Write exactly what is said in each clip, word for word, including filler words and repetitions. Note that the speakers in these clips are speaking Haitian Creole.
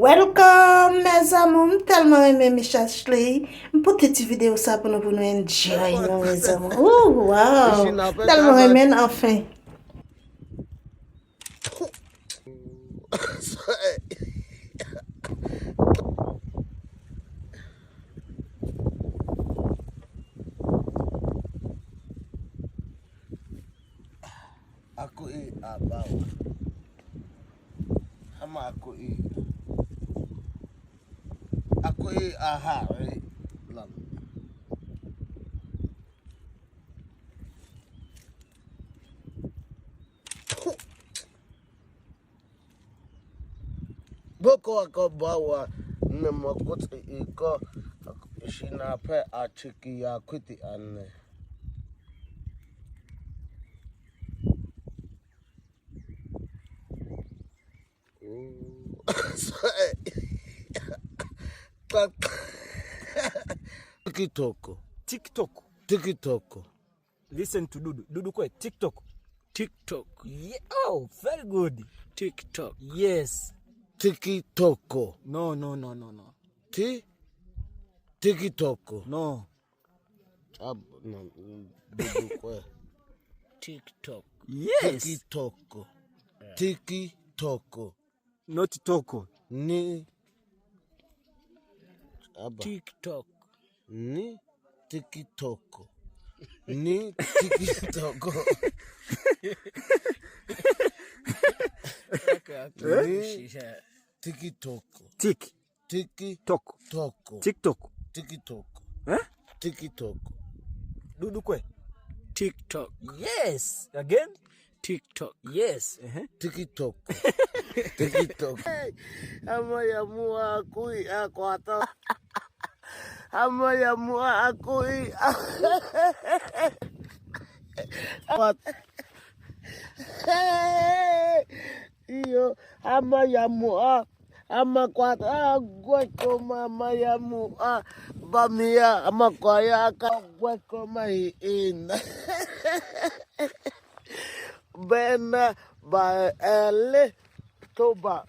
Welcome, mes amours. M tèlman renmen Miss Ashley. M pote ti videyo sa pou nou, pou nou enjoy nou, mes amours. Ooh, wow. M tèlman renmen l, anfen. Ako e a ba wa. Ama ako e. Ako e a ha, right? Lam. Boko ako ba wa. Nemo kote iko. Shina pe a chiki ya kwiti ane. TikTok. TikTok. TikTok. Listen to Dudu. Dudu kwe? TikTok. TikTok. Yeah. Oh, very good. TikTok. Yes. TikTok. No, no, no, no, no. Ti? TikTok. No. Ah, non, Dudu kwe? TikTok. Yes. TikTok. TikTok. No ti toko. Ni. Aba. TikTok. Ni TikTok. Ni TikTok. Ni TikTok. Tik. Tiki. Tok. Toko. TikTok. TikTok. Hein? TikTok. Dudu kwe? TikTok. Yes. Again? TikTok. Yes. Uh-huh. TikTok. TikTok. Hey, ama ya mua kui akwata. Ama ya mua kui. Akwata. Hey, iyo, ama ya mua. Amakwata agweko mama ya mu a bamia amakwaya ka agweko mai ina bena ba ele toba.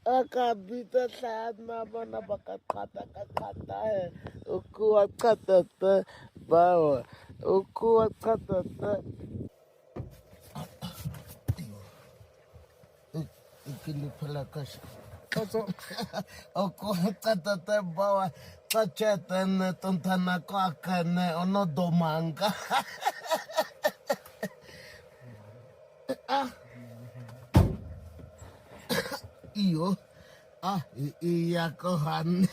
Akabita sa na mana bakakata kakata eh. Uku akatata bawa. Uku akatata. Ikini pala kashi. Oku akatata bawa. Kachete ne tontana kwa kene ono domanga. Ah. Iyo. Ah, i- iya kohane.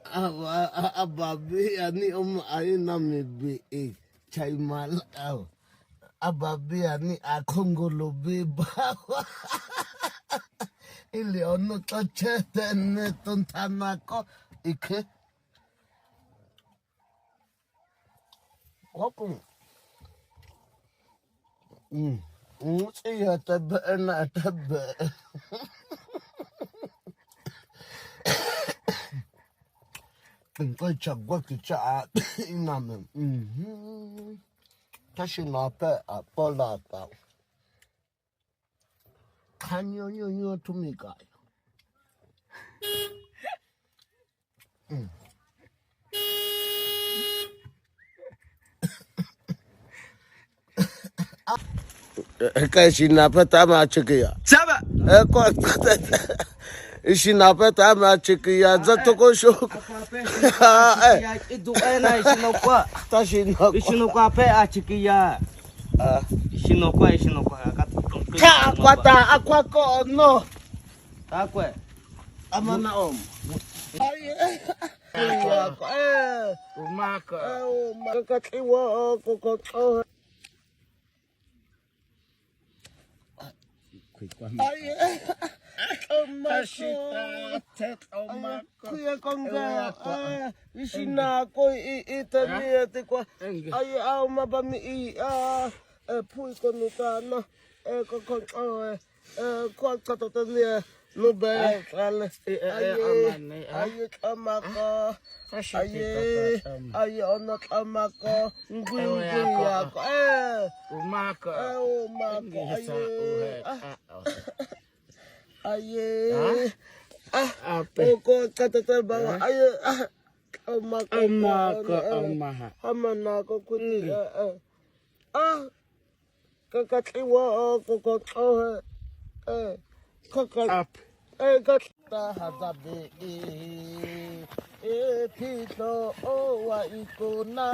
Aba- a- ababi ani om aina mibi e chaimal au. Ababi ani akongolobi bawa. Ile ono kachete ne tontana kwa ike. Wapun. Mm. Mm, iya tebe na tebe. Nko chagwa kicha iname. Mhm. Tashi na pe apola pa. Kanyonyonyo tumikayo. Mm. Eka shina pata ma chiki ya. Saba. Eko shina pata ma chiki ya. Zato ko sho. Idu ena ishinokwa. Tashi na. Ishinokwa pe a chiki ya. Ah. Ishinokwa, ishinokwa. Ka kwata akwako no. Takwe. Amana om. Aye. Umaka. Umaka kiwa kokotso. Aye. Tashita, tet omaka. Kuya konga. Ishina ko i itani ete kwa. Aye, auma bami i. E pou iko nou ta nan e koko e e kwa katoto ni e nou bè pral aye aye tlamako aye aye ono tlamako ngwingwi yako e e o mako aye aye ah o kwa katoto bawa aye ah o mako o mako o mako amanako kuti ah Kakatliwo kokotlo eh kaka eh kaka hazabe eh eh pito o wa ikona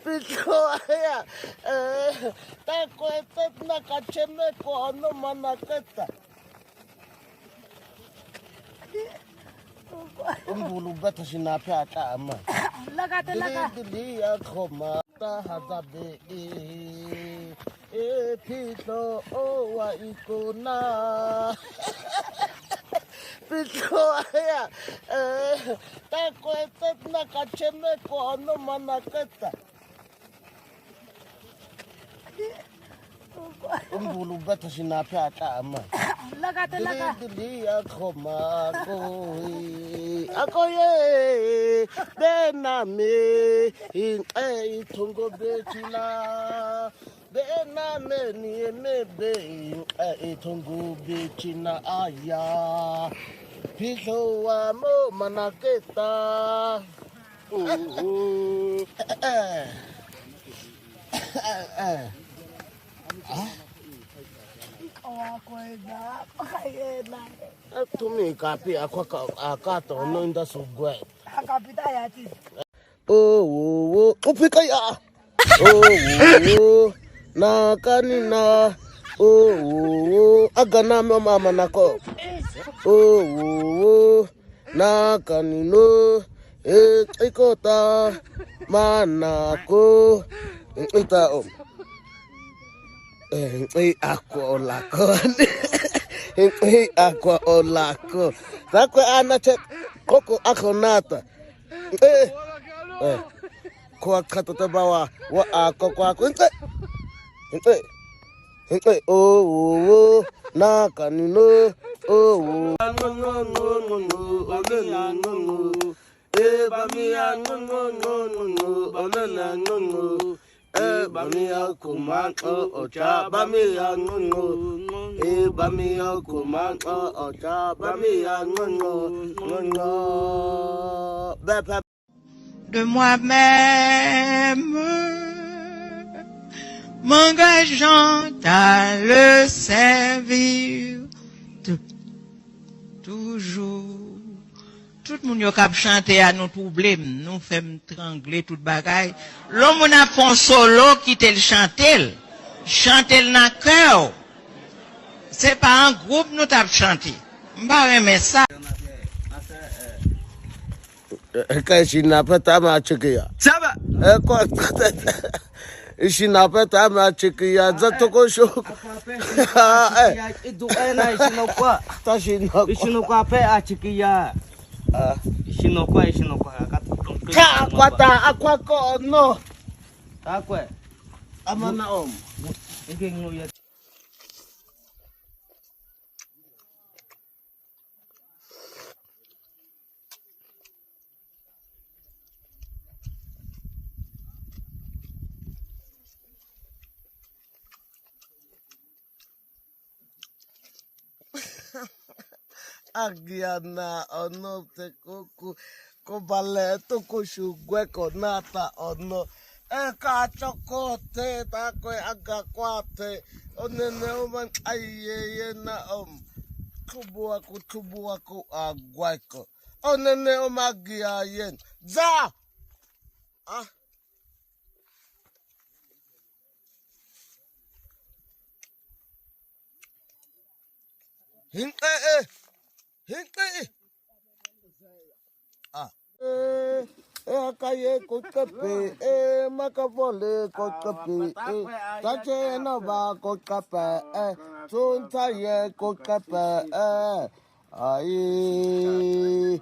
pito ya eh tako etet na kacheme ko no manaketa Umbulu bata shinapya ta ama. Laga te laga. Dili dili ya koma ta hazabe e e pito o wa ikona. Pito ya e ta ko etet na kacheme ko no manaketa. Umbulu bata shinapya ta ama. Laga te laga. Dili dili ya koma ko e. Akoye bename inqe itungo bechila. Bename ni emebe inqe itungo bechina aya. Pito wa mo manaketa. Atumi kapi akwaka akato no inda sugwe. Akapita yati. Oh, oh, oh. Upika ya. Oh, oh, oh. Na kanina. Oh, oh, oh. Agana mo mama nako. Oh, oh, oh. Na kanino. E ikota. Manako. Ita om. E akwa olako. E akwa olako. Takwe ana check. Koko akonata. Eh, eh. Kwa katata bawa wa ako kwa ko nte nte nte oh oh oh na kanino oh oh. E ba mi a ngo ngo ngo ngo ngo ba mi a ngo ngo. E ba mi a kuma ngo ocha ba mi a ngo ngo. E ba mi a kuma ngo ocha ba mi a ngo ngo ngo ngo. Bèpè. De moi-même, m'engageant à le servir de toujours. Tout moun yo k ap chante a, nou twouble m, nou fè m trangle tout bagay. Lè yon moun ap fè yon solo, kite l chante l. Chante l nan kè w. Se pa an gwoup nou t ap chante. M pa renmen sa. Kay China pèt a ma tcheke ya. Saba. E kwa China pèt a ma tcheke ya. Za toko sho. Idu ena ishinokwa. Ta China. Ishinokwa pe achikiya. Ishinokwa ishinokwa. Ka kwata akwa ko no. Takwe. Amana om. Ike nguye. Agiana ono te kuku. Kobale tukushugwe konata ono. Eka chokote takwe agakwate. Onene oman ayeye na om. Tubuaku tubuaku agweko. Onene omagiayen. Za! Ah. Hinke e. Hinke e. Ah. E akaye kokepe e makavole kokepe e tache nova kokepe e tuntaye kokepe e ayi.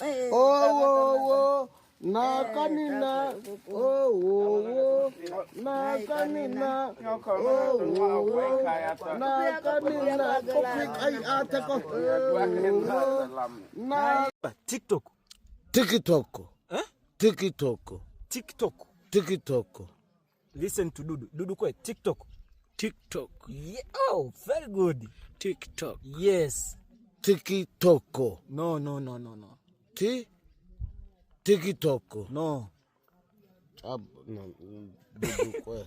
Oh, oh, oh, na kanina. Oh, oh, oh, na kanina. Oh, oh, oh, na kanina. Kopik, ay, ate ko. Oh, oh, na. TikTok. TikTok. Hein? TikTok. TikTok. TikTok. Listen to Dudu. Dudu kwe? TikTok. TikTok. Yeah. Oh, very good. TikTok. Yes. TikTok. No, no, no, no, no. Ti? TikTok. No. Ab, no, Dudu kwe?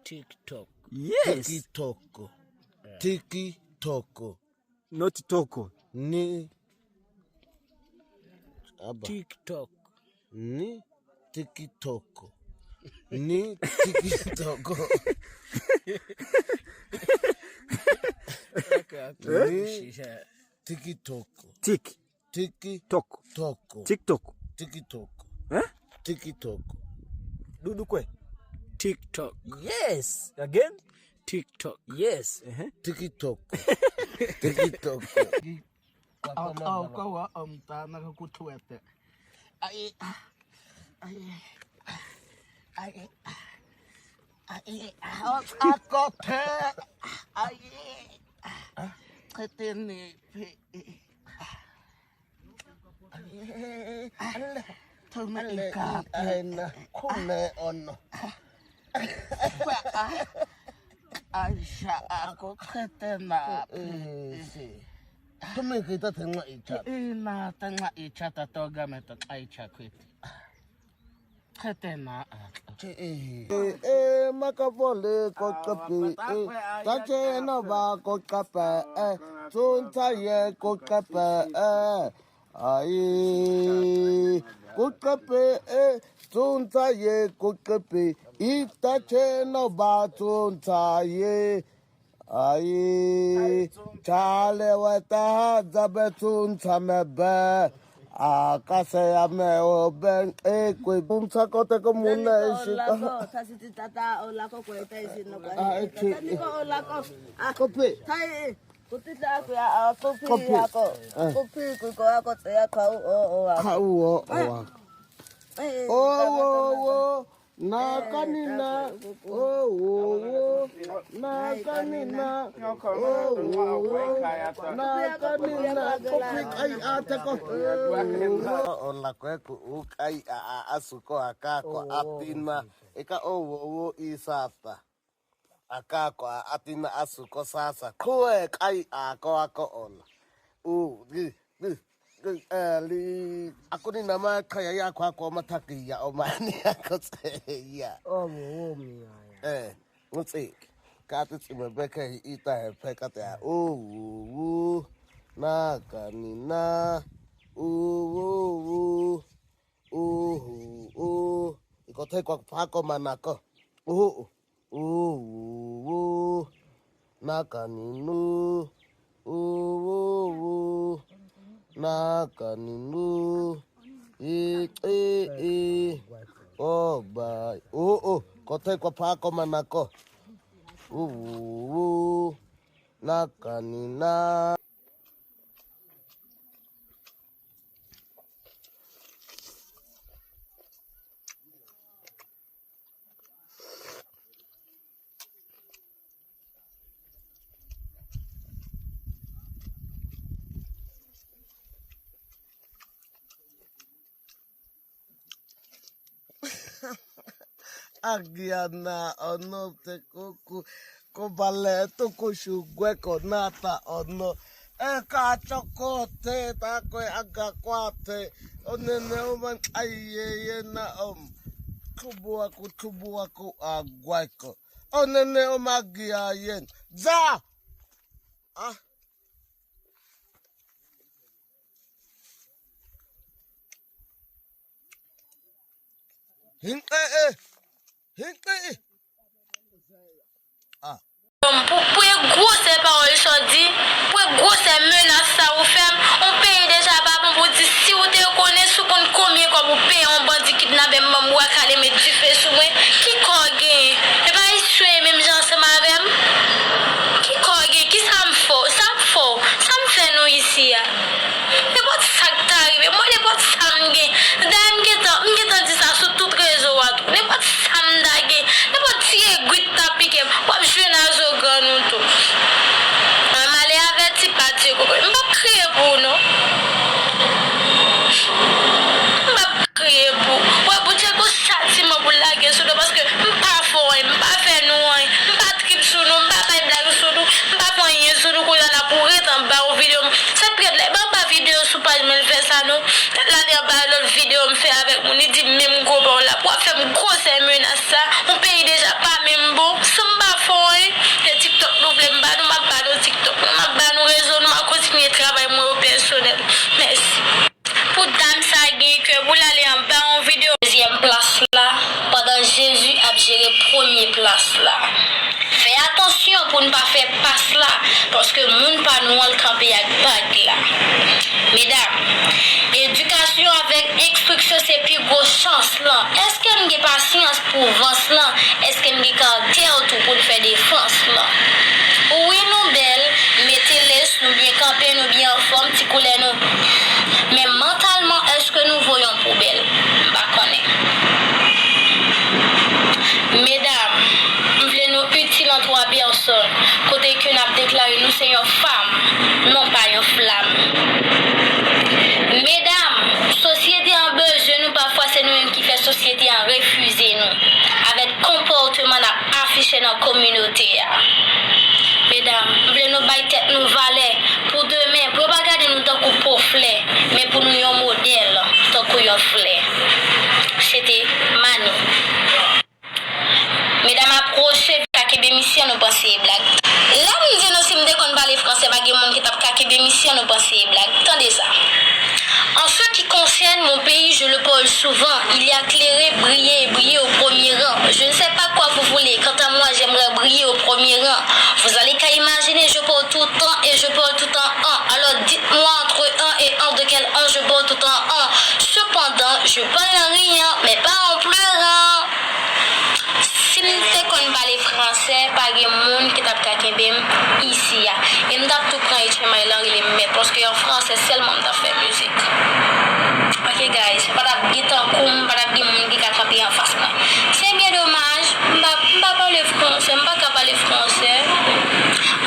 TikTok. Yes. TikTok. TikTok. Not toko. Ni. Aba. TikTok. Ni TikTok. Ni TikTok. Ni TikTok. Tik. Tik. Tok. Tok. TikTok. TikTok. Hein? TikTok. Dudu kwe? TikTok. Yes. Again? TikTok. Yes. Uh-huh. TikTok. TikTok. Aw, aw, ka wè, um, ta nan kutwete. Ay, ay, ay, ay, aw, akote. Ay, trete ni pi. Tome ale, ika. Ay, na, kome ono. Aisha, ako krete na. Eh, si. Tome kita tenga icha. Ina tenga icha ta toga me to aicha krete. Krete na. Eh, eh, makavole ko kapi, eh. Tache no ba ko kapa, eh. Tsuntaye ko kapa, eh. Aye, kutkepe, eh, tsuntaye, kutkepe, itache no ba tsuntaye. Aye, chale weta zabe tsunta mebe. Akase ya me oben, eh, kwe tsunta kote ko muna ishika. Tata, olako, kwe ta isi no kwa. Ah, eh, tata, niko, olako. Ah, kope. Tai, eh. Kopi. Kopi. Ka u o o a. O o o. Na kanina. O o o. Na kanina. O o o. Na kanina. Kopi. Ay, ate ko. O la kwe ku u kai a a asuko akako atina. Eka o o o isata. Akako a atina asuko sasa. Kue kai ako ako ola. U gi gi gi eli. Ako ni nama kaya ya kwa kwa mataki ya omani ako se ya. Omo omi ya. Eh, ngutsik. Kati tsime beke ita he pekate ya. U u u. Na kanina. U u u. U u u. Iko te kwa pako manako. U u. Uwuwu, nakaninu. Uwuwu, nakaninu. Ici, i, oba. U u, kote kwa pako manako. Uwuwu, nakanina. Agiana, ono te kuku, kobale, tukushu, gweko, nata, ono. Eka chokote, takwe, agakwate, onene, oman, ayeye, na, om. Tubuaku, tubuaku, agweko. Onene, om, agiayen. Za! Ah. Hin, eh, eh. Hin, eh, eh. Ah. Pou, pou e gwosè pawòl sa w di, pou e gwosè menas sa ou fè m, yon peyi deja pa bon pou di si ou te konnen, si w konn konbyen kòb ou peye yon bandi kidnape m, ban m bwa kale, met dife sou mwen, ki kò w genyen? E pa isi w ye menm jan ansanm avè m? Ki kò w genyen? Kisa m fè w? Sa m fè w? Sa m fè nou isi a? Nenpòt sa k ta rive mwen, nenpòt sa m gen. Dayè, m gentan, m gentan di sa sou tout rezo a tou. Nenpòt sa m ta gen, nenpòt ti egwi k ta pike m, w ap jwenn a zo grann ou tou. Mwen, m ale avèti pa ti koko. M p ap kriye pou ou non. M p ap kriye pou ou. Wè, Bondye gon chatiman pou l lage sou nou, paske m pa fè w anyen, m pa fè nou anyen, m pa trip sou nou, m pa bay blag sou nou, m pa fè anyen sou nou, kounye a la pou ret anba yon videyo. Sa k ret la, e pa anba videyo sou paj mwen l fè sa non. L ale anba lòt videyo m fè avèk moun, li di menm gwo pawòl la. Pou w ap fè m gwosè menas sa, yon peyi deja pa menm bon, san m pa fè w anyen. Se TikTok nou vle m ba nou, m ap ba nou TikTok nou, m ap ba nou rezo nou, m ap kontinye travay mwen yo pèsonèl. Mèsi. Pou dam sa gen kè pou l ale anba yon videyo. Dezyèm plas la, pandan Jezi ap jere premye plas la. Fè atansyon pou n pa fè pas la, paske moun pa nou an l kanpe ak bag la. Medam, edikasyon avèk enstriksyon se pi gwo chans lan. Èske n gen pasyans pou vans lan? Èske n gen karatè tou pou n fè defans lan? Wi, nou bèl, mete lès, nou byen kanpe, nou byen anfòm, ti koulè nou. Men mantalman, èske nou vo yon poubèl? M pa konnen. Medam, m vle nou itil an twa pèsòn, kote ke n ap deklare nou se yon fam, non pa yon flam. Medam, sosyete an bezwen nou, pafwa se nou menm ki fè sosyete an refize nou, avèk konpòteman n ap afiche nan kominote a. Medam, m vle nou bay tèt nou valè pou demen, pou yo pa gade nou tankou po flè, men pou nou yon modèl, tankou yon flè. Se te Mani. Medam apwoche, pa kenbe misye, nou panse e blag. Lè m di nou, si m te konn pale fransè, pa gen moun ki t ap ka kenbe misye, nou panse e blag. Tande sa. En ce qui concerne mon pays, je le parle souvent. Il y a clairer, briller et briller au premier rang. Je ne sais pas quoi vous voulez. Quant à moi, j'aimerais briller au premier rang. Vous allez qu'à imaginer, je parle tout le temps et je parle tout en un. Alors dites-moi entre un et un de quel un je parle tout en un. Cependant, je parle en riant, mais pas en pleurant. Si m te konn pale fransè, pa gen moun ki t ap ka kenbe m isi a. E m t ap tou pran H M I lan rele m mèt, paske an fransè sèlman m t ap fè mizik. Ok, guys, pa t ap gen tankou m, pa t ap gen moun ki ka kanpe anfas mwen. Se byen domaj, m pa, m pa pale fransè, m pa ka pale fransè.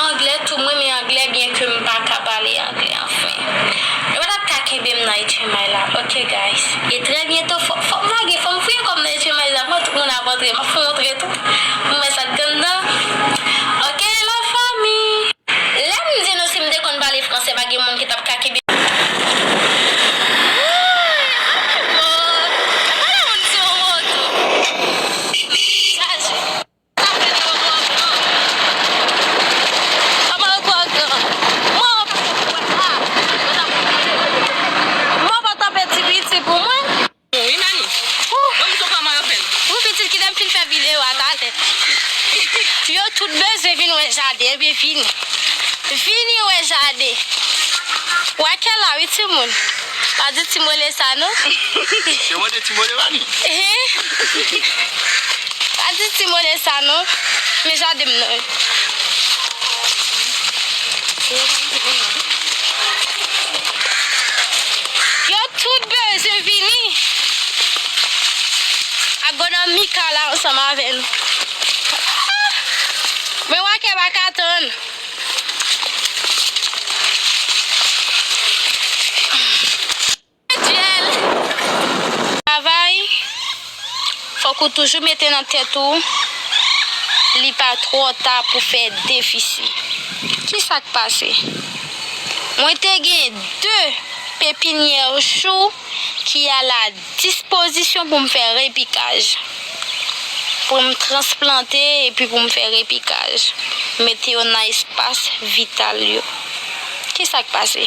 Anglè tou, m renmen anglè, byen ke m pa ka pale anglè, anfen. Yo pa t ap ka kenbe m nan H M I la, ok, guys. E trè byento, fò, fò m lage, fò m fouye kò m nan H M I la, mwen tout moun ap antre, m ap fè w antre tou. M wè sa k anndan. Ok, la fanmi. Lè m di nou si m te konn pale fransè, pa gen moun ki t ap ka kenbe. Wouy, pa gen moun, pa gen moun di yon mo tou. Chaje. Sa fè twa mwa gran. Sa fè twa gran. Mwen, mwen pa tanpe ti piti pou mwen. Bon, wi, Mani. Bon, m sou kòman yo fè l. Wi, pitit, kite m fin fè videyo a talè. Yo tout bezwen vin wè jaden, ebyen vini. Vini wè jaden. Wè kè la, wi, timoun. Pa di ti mo le sa, non. Se mwen de ti mo le, Mani. Hein? Pa di ti mo le sa, non. Men jaden m nan, wi. Yo tout bezwen vini. Agonòm Mika la ansanm avè nou. Ah! Men wakè pa ka tann. Travay, fòk ou toujou mete nan tèt ou, li pa twò ta pou fè defisi. Kisa k pase? Mwen te gen de pepinyè chou ki a la dispozisyon pou m fè repikaj. Pou m transplante epi pou m fè repikaj. Mete yo nan espas vital yo. Kisa k pase?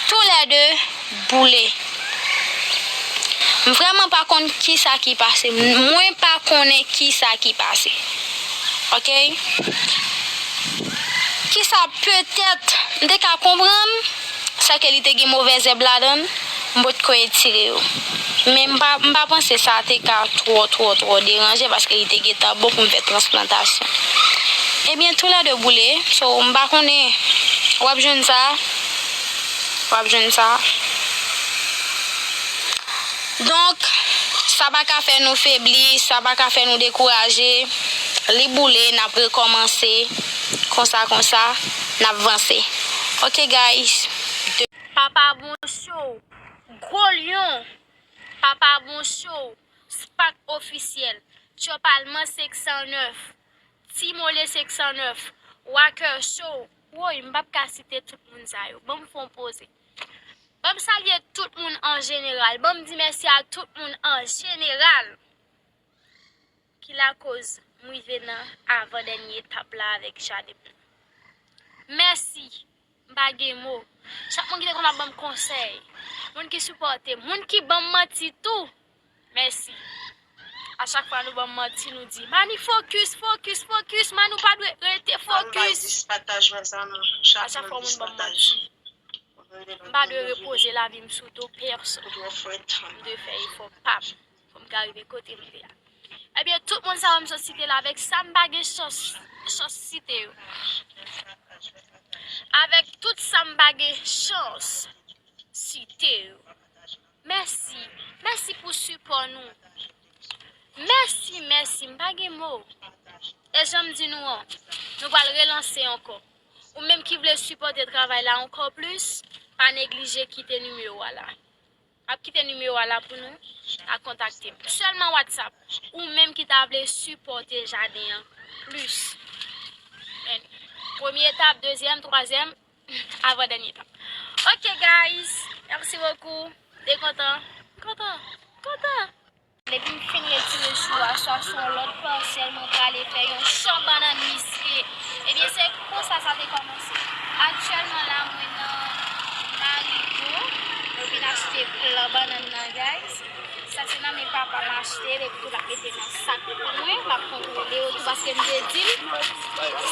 Toulède boule. M vrèman pa konn kisa ki pase. Mwen pa konnen kisa ki pase. Oke? Kisa petèt m te ka konprann, sèke li te gen movè zèb ladan l, m potko etire yo. Men m pa, m pa panse sa te ka twò, twò, twò deranje paske li te gentan bon pou m fè transplantasyon. Ebyen, toulède boule, so m pa konnen, w ap jwenn sa, w ap jwenn sa. Donk, sa pa ka fè nou febli, sa pa ka fè nou dekouraje. Li boule, n ap rekòmanse. Konsa, konsa, n ap vanse. Oke, guys. Papa Bon Show, Gwo Lyon, Papa Bon Show, Spak Ofisyèl, Tchòpalman senk san nèf, Ti Mole senk san nèf, Waker Show. Woy, m p ap ka site tout moun sa yo. Ban m fè yon poze. Ban m salye tout moun an jeneral. Ban m di mèsi a tout moun an jeneral ki lakoz m rive nan avan dènye etap la avèk Jaden. Mèsi. M pa gen mo. Chak moun ki te konn ap ban m konsèy, moun ki sipòte m, moun ki ban m manti tou, mèsi. A chak fwa nou ban m manti, nou di, "Mani, fokis, fokis, fokis, Mani, ou pa dwe rete fokis." A chak fwa moun ban m manti, m pa dwe repoze lavi m sou do pèsonn. M dwe fè efò pa m pou m ka rive kote m rive a. Ebyen, tout moun sa yo m sot site la, avèk sa m pa gen chans, chans site yo. Avèk tout sa m pa gen chans site yo. Mèsi. Mèsi pou sipò nou. Mèsi, mèsi. M pa gen mo. E jan m di nou an, nou pral relanse ankò. Ou menm ki vle sipòte travay la ankò plis, pa neglije kite nimewo a la. M ap kite nimewo a la pou nou ka kontakte m. Sèlman WhatsApp. Ou menm ki ta vle sipòte jaden an plis. Men, premye etap, dezyèm, twazyèm, avan dènye etap. Ok, guys. Merci beaucoup. Te kontan? Kontan. Kontan. Depi m fin retire chou a, sa se yon lòt pasèl, mwen prale fè yon chan bannann miske. Ebyen, se konsa sa te kòmanse. Aktyèlman la, mwen nan Marigo, mwen vin achte plan bannann nan, guys. Sa se nan men papa m achte, epi tou l ap mete nan sak pou mwen, m ap kontwole yo tou, paske m te di l,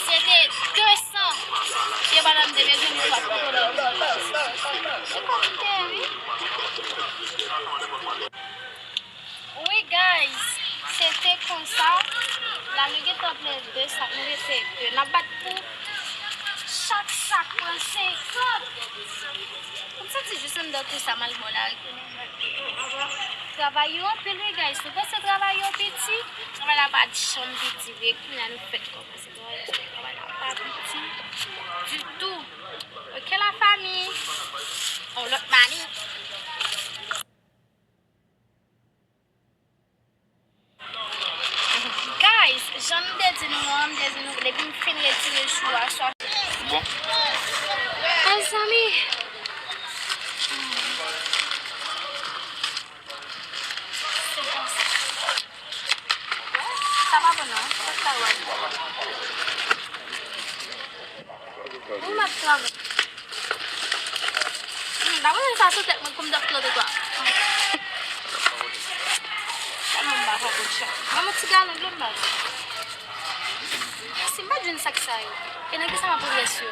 se te de san pye bannann m te bezwen, li tou ap kontwole yo. Se kòm m te ye, wi. Wi, guys, se te konsa. La, nou gentan plen de sak, nou rete de. N ap bat pou chak sak pran senkant. Kòm sa, ti jis anndan tou sa, m al bò la. Travay yo anpil, wi, guys. Nou panse travay yo piti? Travay la pa t janm piti, vre. Kounye a nou fèk kòmanse. Travay la pa piti ditou. Ok, la fami. On lòt mani. Guys, jan m te di nou an, m te di nou, depi m fin retire chou a, sa. Bon. Mezanmi. Se konsa. Sa pa bon non. Sa sa wè. Ou mèt travay. Hmm, pa mwen sa sou tèt mwen kou m t ap plante kwa. Tèlman m pa fè pou chat. Ban m yon ti galon dlo m ba nou. Si m pa t jwenn sak sa yo, e nan kisa m ap revès yo?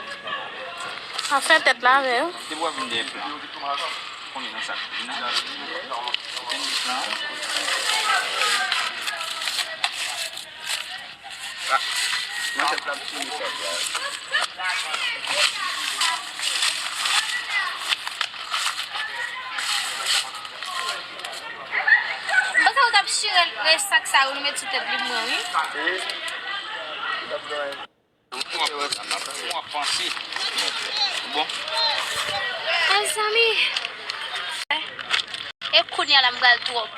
An fè tèt la avè yo. Depi w ap vin dèyè plan. Konbyen nan sak vin la? Okenn bif lan. Ah, manchèt la ap tire kòb la. Mwen sa ou t ap chire rès sak sa yo nou met sou tèt li mwen, wi. Mezanmi. E kounye a la m pral twòp.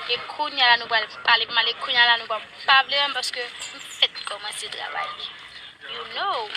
E kounye a la nou pral pale mal. E kounye a la nou pral pa vle menm paske m fèk kòmanse travay. You know.